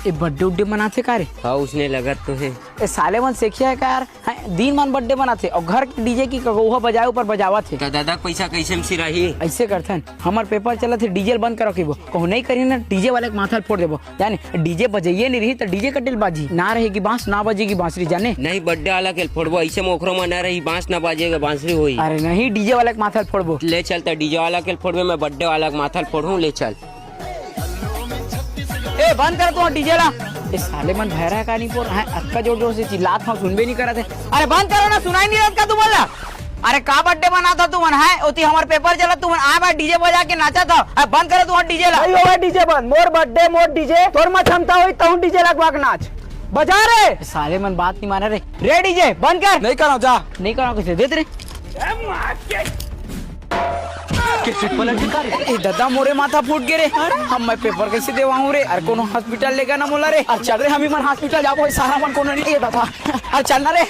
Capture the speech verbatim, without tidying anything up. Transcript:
ए, birthday उड्डे मनाथे का रे? हाँ, उसने लगत तो हे। ए, साले मन सेखिया हे का यार? हैं, दिन मन बर्थडे मनाथे अउ घर के डीजे की कगौहा बजाए ऊपर बजावत हे। त दादा के पैसा कैसे में सिराही? ऐसे करथन, हमर पेपर चलत हे, डीजे ल बंद करो कहिबो, कहूँ नहीं करी ना, डीजे वाले के माथा ल फोड़ देबो। जाने, डीजे बजाइए नहीं रही त डीजे कटेल बाजी, ना रहेगी बांस, ना बजेगी बांसुरी, जाने। नहीं, बर्थडे वाला के ल फोड़बो, ऐसे में ओखरो में ना रही, बांस ना बाजेगा, बांसुरी होई। अरे नहीं, डीजे वाला के माथा ल फोड़बो। ले चल, त डीजे वाला के ल फोड़बे, मैं बर्थडे वाला के माथा ल फोड़हूँ, ले चल। ए, बंद कर तू डीजे ला। ए, साले मन भैरा हे का नहीं पोर? हैं, अतका जोर जोर से चिल्लात हंव, सुनबे नहीं करत हे। अरे बंद करो ना, सुनाई नहीं देत का तुमन ला? अरे का बर्थडे मनात हव तुमन, हैं? ओती हमर पेपर चलत, तुमन आए बार डीजे बजा के नाचत हव। अरे बंद करो तू डीजे ला। नहीं होगा डीजे बंद, मोर बर्थडे, मोर डीजे, तोर म क्षमता होई तहूं डीजे लगवा के नाच। बजा रे। साले मन बात नहीं माने रे। रे डीजे बंद कर। नहीं करो, जा। नहीं करो, कैसे देत रे? कैसे पलट गया रे? ए दादा, मोरे माथा फूट गे रे। हम मैं पेपर कैसे देवाऊं रे? अरे कोनो हॉस्पिटल लेगा ना मोला रे। अरे चल रे, हम ही मन हॉस्पिटल जाबो, सारा मन कोनो नहीं। ए दादा, अरे चल ना रे।